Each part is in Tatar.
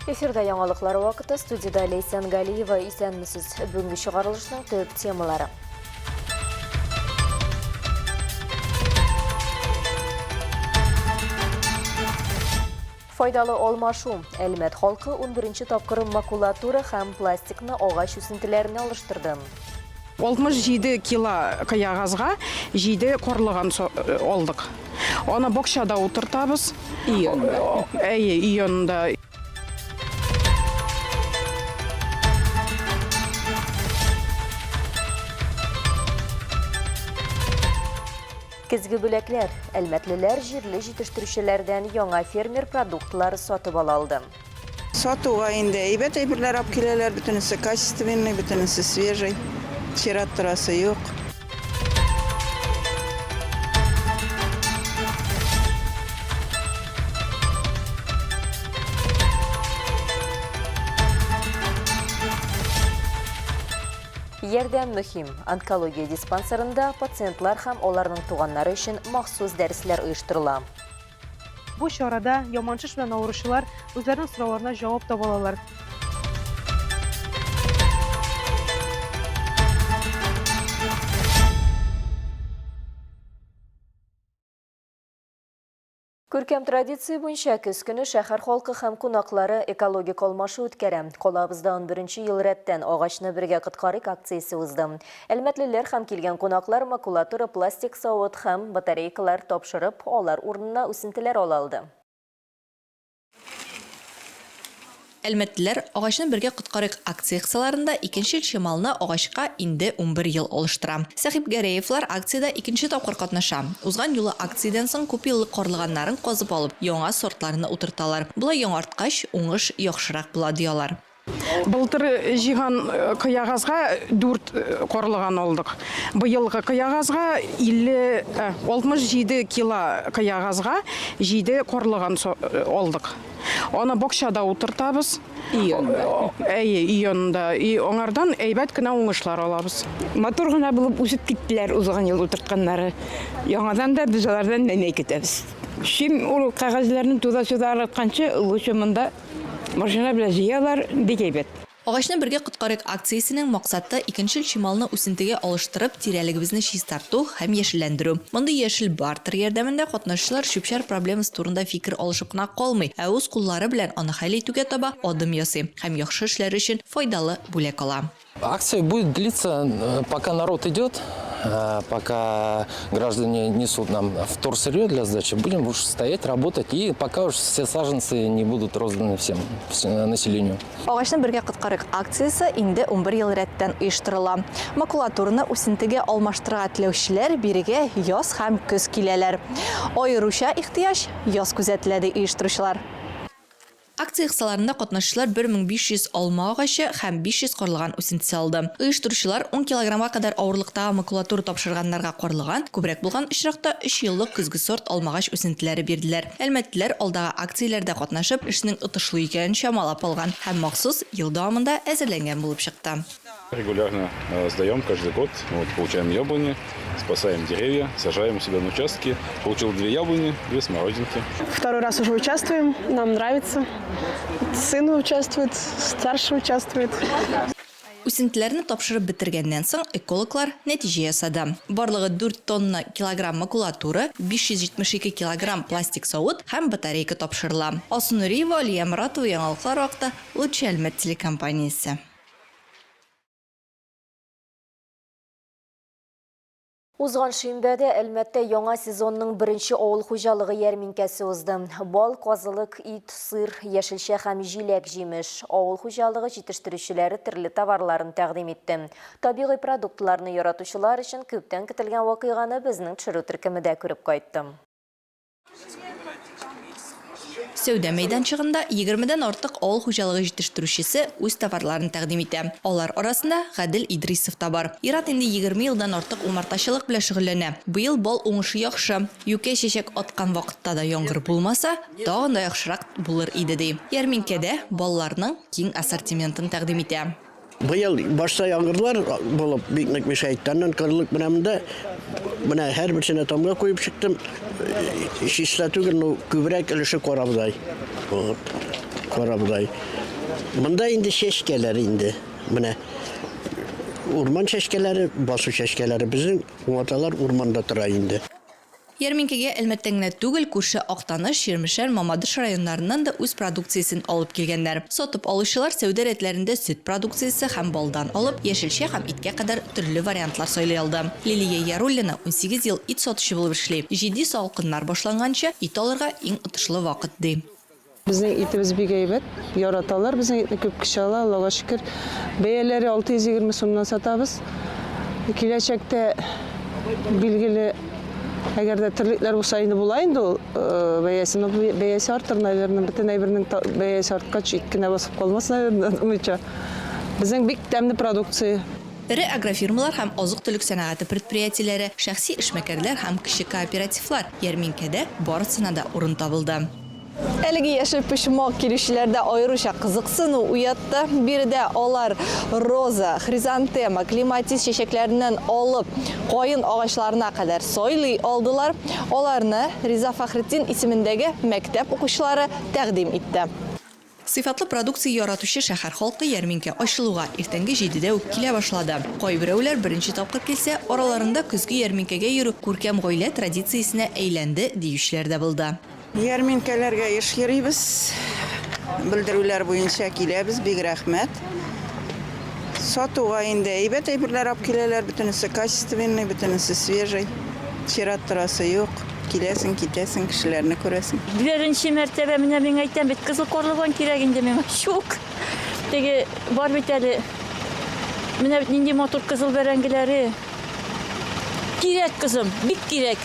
Эфирда яңалыклар вакыты, студиядә Ләйсән Галиева. Исәнмесез. Бүгенге чыгарылышның төп темалары. Файдалы алмашу. Әлмәт халкы 11 тапкыр макулатура һәм пластикны агач үсентеләренә алыштырды. 67 кило кыягазга 7 карлыган алдык. Аны бакчада утыртабыз. Өй янында. Әйе, өй янында. Көзге бүләкләр. Әлмәтлеләр җирле җитештерүчеләрдән яңа фермер продуктлары сатып ала алды. Сатуга инде әйбәт әйберләр алып киләләр, бөтенесе качественный, бөтенесе свежий. Чират торасы юк. Ярдәм мөһим. Онкология диспансерында пациентлар һәм аларның туганнары өчен махсус дәресләр оештырыла. Бу чарада яман шеш белән авыручылар үзләренең сорауларына җавап таба алалар. Күркәм традиция буенча көз көне шәһәр халкы һәм кунаклары экологик алмашу үткәрә. Калабызда 11 ел рәттән Агачны бергә коткарыйк акциясе узды. Әлмәтлеләр һәм килгән кунаклар макулатура, пластик савыт һәм батарейкалар тапшырып, алар урынына үсентеләр ала алды. Әлмәтлеләр Агачны бергә коткарыйк акция кысаларында икенчел чималны агачка инде 11 ел алыштыра. Сәхипгәрәевлар акциядә икенче тапкыр катнаша. Узган юлы акциядән соң күпьеллык карлыганнарын казып алып, яңа сортларны утырталар. Болай яңарткач, уңыш яхшырак була, ди алар. Былтыр җыйган кыягазга дүрт карлыган алдык. Быелгы кыягазга 50, 67 кило кыягазга җиде карлыган алдык. Аны бакчада утыртабыз. Өй янында. Әйе, өй янында. И аңардан әйбәт кенә уңышлар алабыз. Матур гына булып үсеп киттеләр узган ел утыртканнары. Яңадан да без алардан нәнәй көтәбез. Чем ул кәгазьләрне туда-сюда аратканчы, лучше монда машина белән җыялар, бик әйбәт. Агачны бергә коткарыйк акциясенең максаты, икенчел чималны үсентегә алыштырып, тирәлегебезне чистарту һәм яшелләндерү. Мондый яшел бартер ярдәмендә катнашучылар чүп-чар проблемасы турында фикер алышып кына калмый, ә үз куллары белән аны хәл итүгә таба адым ясый һәм яхшы эшләре өчен файдалы бүләк ала. Акция будет длиться, пока народ идет, пока граждане несут нам вторсырье для сдачи, будем уж стоять, работать, и пока уж все саженцы не будут розданы всем населению. Агачны бергә коткарыйк акциясе инде 11 ел рәттән оештырыла. Макулатураны үсентегә алмаштырырга теләүчеләр бирегә яз һәм көз киләләр. Аеруча ихтыяҗ яз күзәтелә, ди оештыручылар. Акция кысаларында катнашучылар 1500 алма агачы һәм 500 карлыган үсентесе алды. Оештыручылар ун килограммга кадәр авырлыктагы макулатура тапшырганнарга карлыган, күбрәк булган очракта өч еллык көзге сорт алмагач үсентеләре бирделәр. Әлмәтлеләр алдагы акцияләрдә катнашып, эшнең отышлы икәнен чамалап алган һәм махсус ел дәвамында әзерләнгән булып чыкты. Регулярно сдаем каждый год, вот, получаем яблони, спасаем деревья, сажаем у себя на участке. Получил две яблони, две смородинки. Второй раз уже участвуем, нам нравится. Сын участвует, старший участвует. Үсентеләрне тапшырып бетергәннән соң, экологлар нәтиҗә ясады. Барлыгы 4 тонна килограмм макулатура, 572 килограмм пластик савыт һәм батарейка тапшырыла. Алсу Нуриева, Алия Моратова, Яңалыклар вакыты, Лучи Әлмәт телекомпаниясе. Узган шимбәдә Әлмәттә яңа сезонның беренче авыл хуҗалыгы ярминкәсе узды. Бал, казылык, ит, сыр, яшелчә һәм җиләк-җимеш. Авыл хуҗалыгы җитештерүчеләре төрле товарларын тәкъдим итте. Табигый продуктларны яратучылар өчен күптән көтелгән вакыйганы безнең төшерү төркеме дә күреп кайтты. Сәүдә мәйданчыгында егермедән артык авыл хуҗалыгы җитештерүчесе үз товарларын тәкъдим итә. Алар арасында Гадел Идрисов та бар. Ир-ат инде 20 елдан артык умартачылык белән шөгыльләнә. Быел бал уңышы яхшы. Юкә чәчәк аткан вакытта да яңгыр булмаса, тагын да яхшырак булыр иде, ди. Ярминкәдә балларның киң ассортиментын тәкъдим итә. Быел башта яңгырлар булып бик нык мешает. Аннан корылык менә монда менә һәрберсенә тамга куеп чыктым. Чиста түгел, но күбрәк өлеше карабодай. Вот. Карабодай. Монда инде чәчкәләр инде. Менә урман чәчкәләре, басу чәчкәләре. Безнең умарталар урманда тора инде. Ярминкәгә Әлмәттән генә түгел, күрше Актаныш, Чирмешән, Мамадыш районнарыннан да үз продукциясен алып килгәннәр. Сатып алучылар сәүдә рәтләрендә сөт продукциясе һәм балдан алып, яшелчә һәм иткә кадәр төрле вариантлар сайлый алды. Лилия Яруллина 18 ел ит сатучы булып эшли. Җитди салкыннар башланганчы, ит алырга иң отышлы вакыт, ди. Безнең итебез бик әйбәт, яраталар безнең итне, күп кеше ала, Аллага шөкер. Бәяләре 620 сумнан сатабыз. Киләчәктә, билгеле, әгәр дә терлекләр булса инде була инде ул бәясе, но бәясе артыр, наверное, бөтен әйбернең бәясе арткач, ит кенә басып калмас, наверное, думыйча. Безнең бик тәмле продукция. Эре агрофирмалар һәм азык-төлек сәнәгате предприятиеләре, шәхси эшмәкәрләр һәм кече кооперативлар, ярминкәдә барысына да урын табылды. Әлеге яшел почмак килүчеләрдә аеруча кызыксыну уятты. Биредә алар роза, хризантема, клематис чәчәкләреннән алып, каен агачларына кадәр сайлый алдылар. Аларны Риза Фәхретдин исемендәге мәктәп укучылары тәкъдим итте. Сыйфатлы продукция яратучы шәһәр халкы ярминкә ачылуга, иртәнге җидедә үк килә башлады. Кайберәүләр беренче тапкыр килсә, араларында көзге ярминкәгә йөрү күркәм гаилә традициясенә әйләнде, диючеләр дә булды. Ярминкәләргә еш йөрибез. Белдерүләр буенча киләбез, бик рәхмәт. Сатуга инде әйбәт әйберләр алып киләләр, бөтенесе качественный, бөтенесе свежий. Чират торасы юк. Киләсең, китәсең, кешеләрне күрәсең. Беренче мәртәбә менә мин әйтәм бит, кызыл карлыган кирәк инде миңа. Чук. Теге бар бит әле. Менә бит нинди матур кызыл бәрәңгеләре. Кирәк, кызым, бик кирәк.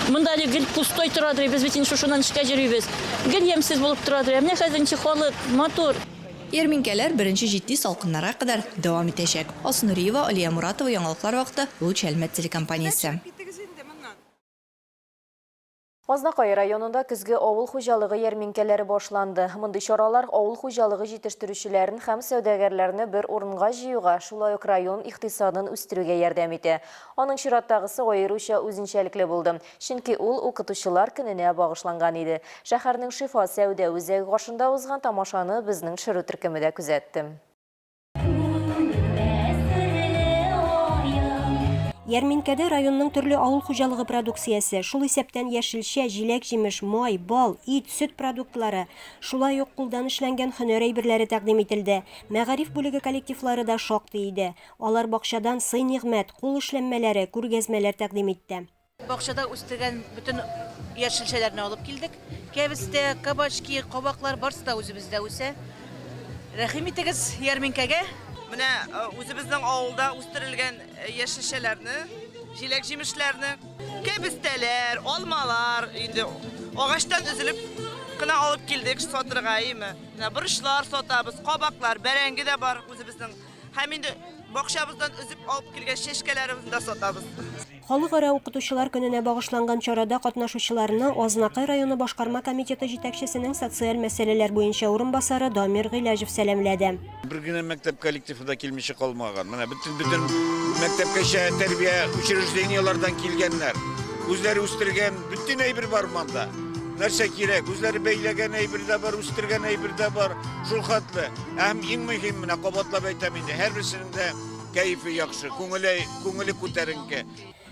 Монда әле гел пустой торадыр, без бит инде шушыннан эшкә йөрибез. Гел ямьсез булып торадыр. Ә менә хәзер ничек халык, матур. Ярминкәләр беренче җитди салкыннарга кадәр дәвам итәчәк. Алсу Нуриева, Алия Муратова, Яңалыклар вакыты, Луч Әлмәт телекомпаниясе. Азнакай районында көзге авыл хуҗалыгы ярминкәләре башланды. Мондый чаралар авыл хуҗалыгы җитештерүчеләрен һәм сәүдәгәрләрне бер урынга җыюга, шулай ук район икътисадын үстерүгә ярдәм итә. Аның чираттагысы аеруча үзенчәлекле булды, чөнки ул Укытучылар көненә багышланган иде. Шәһәрнең Шифа сәүдә үзәге каршында узган тамашаны безнең төшерү төркеме дә күзәтте. Ярминкәдә районның төрле авыл хуҗалыгы продукциясе, шул исәптән яшелчә, җиләк-җимеш, май, бал, ит, сөт продуктлары, шулай ук кулдан эшләнгән һөнәр әйберләре тәкъдим ителде. Мәгариф бүлеге коллективлары да шактый иде. Алар бакчадан сый-нигъмәт, кул эшләнмәләре, күргәзмәләр тәкъдим итте. Бакчада үстергән бөтен яшелчәләрне алып килдек. Кәбестә, кабачки, кабаклар барсы да үзебездә үсә. Рәхим итегез ярминкәгә. Менә үзебезнең авылда үстерелгән яшелчәләрне, җиләк-җимешләрне, кәбестәләр, алмалар инде агачтан өзелеп кына алып килдек сатырга, әйеме. Менә борычлар сатабыз, кабаклар, бәрәңге дә бар үзебезнең. Һәм инде бакчабыздан өзеп алып килгән чәчкәләребезне дә сатабыз. Халыкара укытучылар көненә багышланган чарада катнашучыларны Азнакай районы башкарма комитеты җитәкчесенең социаль мәсьәләләр буенча урынбасары Дамир Гыйләҗев сәламләде. Бер генә мәктәп коллективы да килмичә калмаган. Менә бөтен бөтен мәктәпкәчә тәрбия учреждениеләрдән килгәннәр. Үзләре үстергән бөтен әйбер бар монда. Нәрсә кирәк? Үзләре бәйләгән әйбер дә бар, үстергән әйбер дә бар. Шул хәтле. Һәм иң мөһим, менә кабатлап әйтәм инде, һәрберсенең дә кәефе яхшы, күңеле, күңеле күтәренке.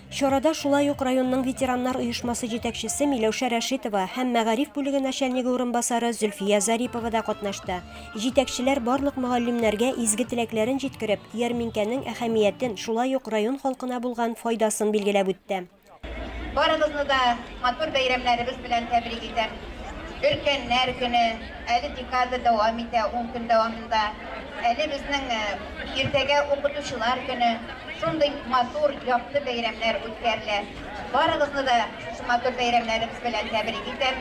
Чарада шулай ук районның ветераннар оешмасы җитәкчесе Миләүшә Рәшитова һәм мәгариф бүлеге начальнигы урынбасары Зөлфия Зарипова да катнашты. Җитәкчеләр барлык мөгаллимнәргә изге теләкләрен җиткереп, ярминкәнең әһәмиятен, шулай ук район халкына булган файдасын билгеләп үтте. Барыгызны да матур бәйрәмнәребез белән тәбрик итәм. Өлкәннәр көне, әле декада дәвам итә, ун көн дәвамында. Әле безнең иртәгә укытучылар көне. Шундый матур, якты бәйрәмнәр үткәрелә. Барыгызны да шушы матур бәйрәмнәребез белән тәбрик итәм.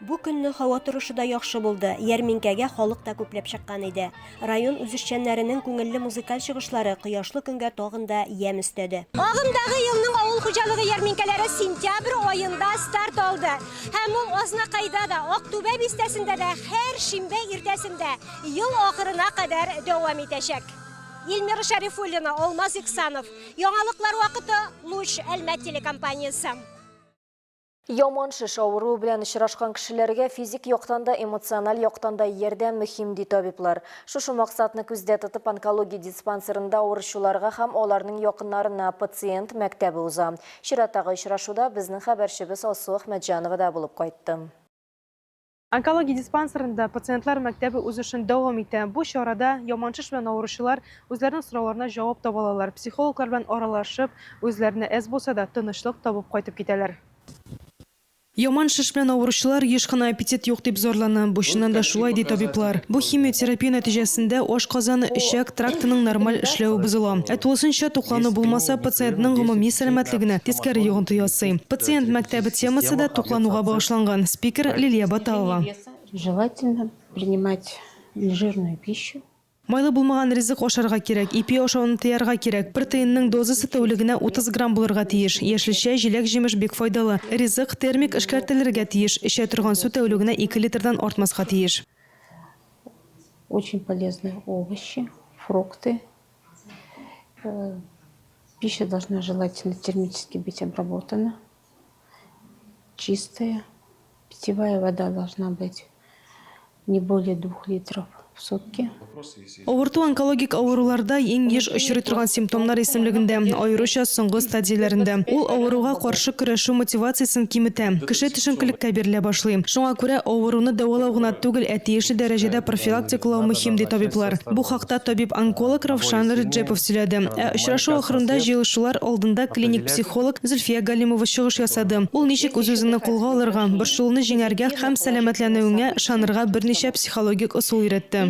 Бу көнне һава торышы да яхшы булды, ярминкәгә халык та күпләп чыккан иде. Район үзешчәннәренең күңелле музыкаль чыгышлары кояшлы көнгә тагын да ямь өстәде. Агымдагы елның авыл хуҗалыгы ярминкәләре сентябрь аенда старт алды. Һәм ул Азнакайда да, Актүбә бистәсендә дә һәр шимбә иртәсендә ел ахырына кадәр дәвам итәчәк. Эльмира Шәрифуллина, Алмаз Иксанов. Яңалыклар вакыты, Луч, Әлмәт телекомпаниясе. Яман шеш авыруы белән очрашкан кешеләргә физик яктан да, эмоциональ яктан да ярдәм мөһим, ди табиблар. Шушы максатны күздә тотып, онкология диспансерында авыручыларга һәм аларның якыннарына пациент мәктәбе уза. Чираттагы очрашуда безнең хәбәрчебез Алсу Әхмәтҗанова да булып кайтты. Онкология диспансерында пациентлар мәктәбе үз эшен дәвам итә. Бу чарада яман шеш белән авыручылар үзләренең сорауларына җавап таба алалар, психологлар белән аралашып, үзләренә әз булса да тынычлык табып кайтып китәләр. Яман шеш белән авыручылар еш кына аппетит юк дип зарлана. Бу чыннан да шулай, ди табиблар. Бу химиотерапия нәтиҗәсендә ашказаны, эчәк трактының нормаль эшләве бозыла. Ә тулысынча туклану булмаса, пациентның гомуми сәламәтлегенә тискәре йогынты ясый. Пациент мәктәбе темасы да туклануга багышланган. Спикер, Лилия Баталова. Желательно принимать нежирную пищу. Майлы булмаган ризык ашарга кирәк, ипи ашауны тыярга кирәк. Протеинның дозасы тәүлегенә 30 грамм булырга тиеш. Яшелчә, җиләк-җимеш бик файдалы. Ризык термик эшкәртелергә тиеш. Эчә торган су тәүлегенә 2 литрдан артмаска тиеш. Очень полезны овощи, фрукты. Пища должна желательно термически быть обработана, чистая. Питьевая вода должна быть не более двух литров в сутки. Авырту онкологик авыруларда иң еш очрый торган симптомнар исемлегендә, аеруча соңгы стадияләрендә. Ул авыруга каршы көрәшү мотивациясен киметә, кеше төшенкелеккә бирелә башлый. Шуңа күрә авыруны дәвалау гына түгел, ә тиешле дәрәҗәдә профилактикалау мөһим, ди табиблар. Бу хакта табиб-онколог Равшан Реджепов сөйләде. Ә очрашу ахырында җыелышулар алдында клиник психолог Зөлфия Галимова чыгыш ясады. Ул ничек үз-үзеңне кулга алырга, борчылуны җиңәргә һәм сәламәтләнүеңә ышанырга берничә психологик ысул өйрәтте.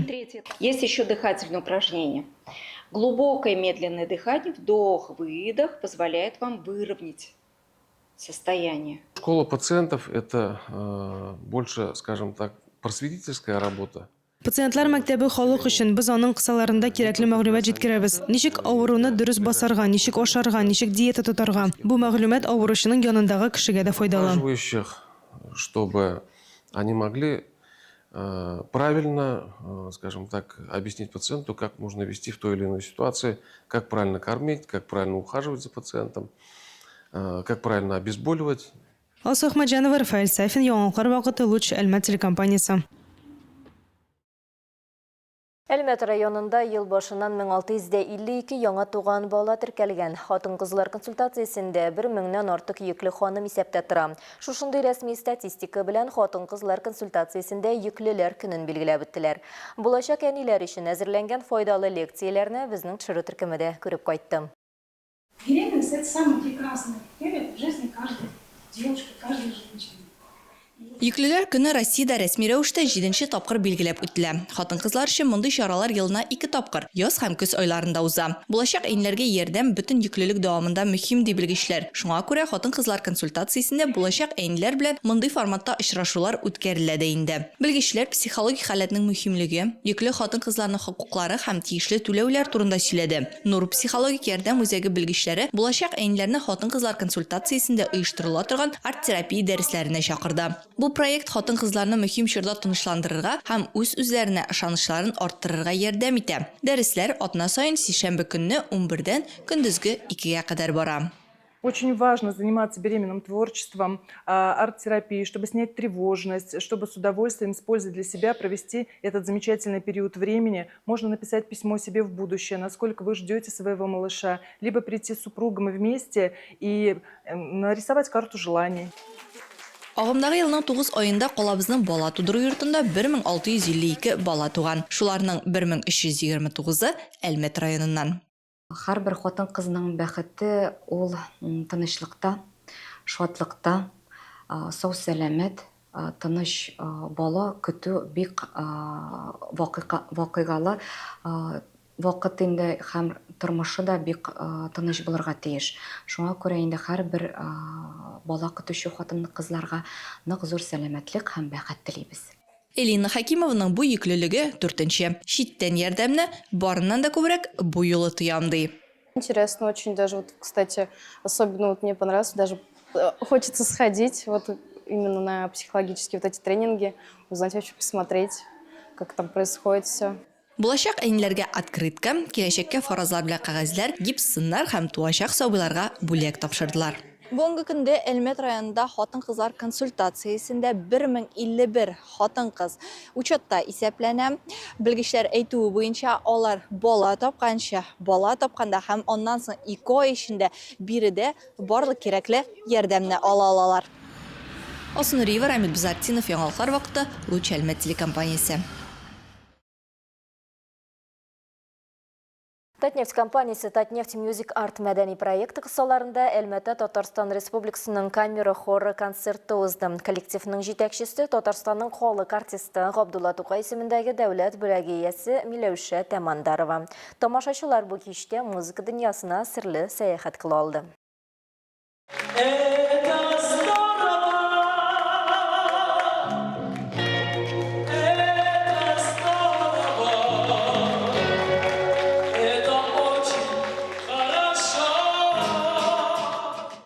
Есть еще дыхательные упражнения. Глубокое медленное дыхание, вдох, выдох, позволяет вам выровнять состояние. Школа пациентов – это э, больше, скажем так, просветительская работа. Пациентлар мәктәбе халык өчен, без аның кысаларында кирәкле мәгълүмат җиткерәбез. Ничек авыруны дөрес басарга, ничек ашарга, ничек диета тотарга. Бу мәгълүмат авыручының янындагы кешегә дә файдалы. Чтобы они могли э, правильно, э, скажем так, объяснить пациенту, как нужно вести в той или иной ситуации, как правильно кормить, как правильно ухаживать за пациентом, э, как правильно обезболивать. Алсу Әхмәтҗанова, Рафаэль Сафин, Яңалыклар вакыты, Луч, Әлмәт телекомпаниясе. Әлмәт районында ел башыннан 1652 яңа туган бала теркәлгән. Хатын-кызлар консультациясендә бер меңнән артык йөкле ханым исәптә тора. Шушындый рәсми статистика белән хатын-кызлар консультациясендә йөклеләр көнен билгеләп үттеләр. Булачак әниләр өчен әзерләнгән файдалы лекцияләрне безнең төшерү төркеме дә күреп кайтты. Беременность – это самый прекрасный период в жизни каждой девушки, каждой женщины. Йөклеләр көне Россиядә рәсми рәвештә җиденче тапкыр билгеләп үтелә. Хатын-кызлар өчен мондый чаралар елына ике тапкыр, яз һәм көз айларында уза. Булачак әниләргә ярдәм бөтен йөклелек дәвамында мөһим, ди белгечләр. Шуңа күрә хатын-кызлар консультациясендә булачак әниләр белән мондый форматта очрашулар үткәрелә дә инде. Белгечләр психологик халәтнең мөһимлеге, йөкле хатын-кызларның хокуклары һәм тиешле түләүләр турында сөйләде. Нур психологик ярдәм үзәге белгечләре булачак әниләрне хатын-кызлар консультациясендә оештырыла торган арт-терапия дәресләренә чакырды. Бу проект хатын-кызларны мөһим чорда тынычландырырга һәм үз-үзләренә ышанычларын арттырырга ярдәм итә. Дәресләр атна саен сишәмбе көнне унбердән көндезге икегә кадәр бара. Очень важно заниматься беременным творчеством, арт-терапией, чтобы снять тревожность, чтобы с удовольствием, с пользой для себя провести этот замечательный период времени. Можно написать письмо себе в будущее, насколько вы ждете своего малыша, либо прийти с супругом вместе и нарисовать карту желаний. Агымдагы елның 9 аенда калабызның бала тудыру йортында 1652 бала туган. Шуларның 1329-ы Әлмәт районыннан. Һәрбер хатын-кызның бәхете ул тынычлыкта, шатлыкта, сау-сәламәт, тыныч бала көтү бик вакыйгалы вакыт инде һәм тормышы да бик тыныч булырга тиеш. Шуңа күрә инде һәрбер бала көтүче хатын-кызларга нык зур сәламәтлек һәм бәхет телибез. Элина Хәкимованың бу йөклелеге, дүртенче. Читтән ярдәмне барыннан да күбрәк бу юлы тоям, ди. Интересно очень даже, вот, кстати, особенно вот мне понравилось, даже э, хочется сходить вот именно на психологические вот эти тренинги, узнать вообще, посмотреть, как там происходит все. Булачак әниләргә открытка, киләчәккә фаразлар белән кәгазьләр, гипс сыннар һәм туачак сабыйларга бүләк тапшырдылар. Бүгенге көндә Әлмәт районында хатын-кызлар консультациясендә 1051 хатын-кыз учетта исәпләнә. Белгечләр әйтүе буенча, алар бала тапканчы, бала тапканда һәм аннан соң ике ай эчендә биредә барлык кирәкле ярдәмне ала алалар. Алсу Нуриева, Рамил Бизартдинов, Яңалыклар вакыты, Луч Әлмәт телекомпаниясе. Татнефть компаниясе Татнефть Music Art мәдәни проекты кысаларында Әлмәттә Татарстан Республикасының камера хоры концерты узды. Коллективның җитәкчесе Татарстанның халык артисты Габдулла Тукай исемендәге дәүләт бүләге иясе Миләүшә Тәмандарова. Тамашачылар бу кичтә музыка дөньясына серле сәяхәт кыла алды. Это здорово! Это здорово! Это очень хорошо!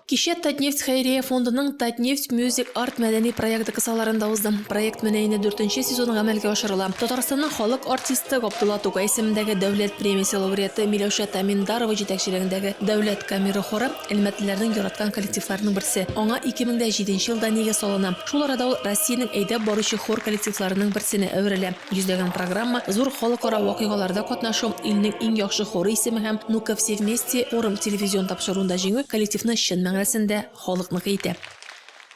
Кичә Татнефть хәйрия фондының Татнефть Music Art мәдәни проекты кысаларында узды. Проект менә инде дүртенче сезон гамәлгә ашырыла. Татарстанның халык артисты, Габдулла Тукай исемендәге дәүләт премиясе лауреаты Миләүшә Таминдарова җитәкчелегендәге Дәүләт камера хоры Әлмәтлеләрнең яраткан коллективларының берсе. Аңа 2007 елда нигез салына. Шул арада ул Россиянең әйдәп баручы хор коллективларының берсенә әверелә. Йөзләгән программа, зур халыкара вакыйгаларда катнашу, илнең иң яхшы хоры исеме һәм Ну-ка все вместе хором телевизион тапшыруында җиңү коллективны чын мәгънәсендә халыкныкы итә.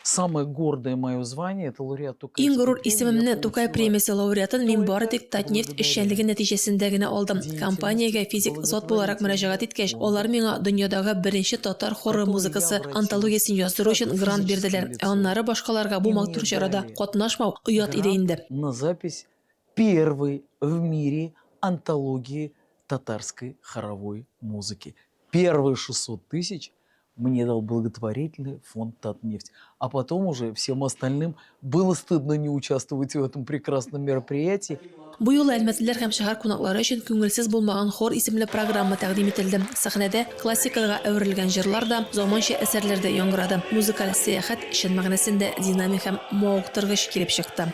Самое гордое мое звание, это лауреат Тукайской Иң горур премии, я исемемне, Тукай получила премиясе лауреатын мин бары тик Татнефть благодаря эшчәнлеге нәтиҗәсендә генә алдым. Компаниягә физик зат буларак мөрәҗәгать иткәч, алар миңа дөньядагы беренче татар хоры которую я музыкасы обратилась антологиясен яздыру как өчен грант физическое бирделәр. Ә лицо. аннары башкаларга бу И мне матур чарада дали катнашмау оят иде грант инде. на запись первой в мире антологии татарской хоровой музыки. Первые 600 тысяч мне дал благотворительный фонд «Татнефть». А потом уже всем остальным было стыдно не участвовать в этом прекрасном мероприятии. Бу юлы әлмәтлеләр һәм шәһәр кунаклары өчен Күңелсез булмаган хор исемле программа тәкъдим ителде. Сәхнәдә классикага әверелгән җырлар да, заманча әсәрләр дә яңгырады. Музыкаль сәяхәт чын мәгънәсендә динамик һәм мавыктыргыч килеп чыкты.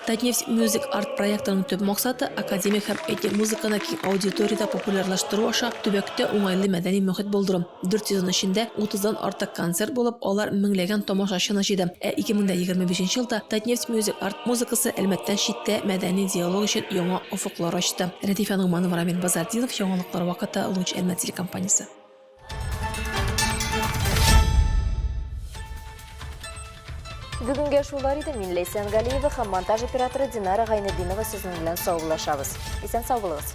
Татнефть Music Art проектының төп максаты, академик һәм этник музыканы киң аудиториядә популярлаштыру аша төбәктә уңайлы мәдәни мохит булдыру. Дүрт сезон эчендә утыздан артык концерт булып, алар меңләгән тамашачыны җыйды. Ә 2025 елда Татнефть Music Art музыкасы Әлмәттән читтә мәдәни диалог өчен яңа офыклар ачты. Рәдифә Ногманова, Рамил Базартдинов, Яңалыклар вакыты, Луч Әлмәт телекомпаниясе. Бүгенгә шулар иде. Мин Ләйсән Галиева һәм монтаж операторы Динара Гайнетдинова сезнең белән саубуллашабыз. Исән сау булыгыз.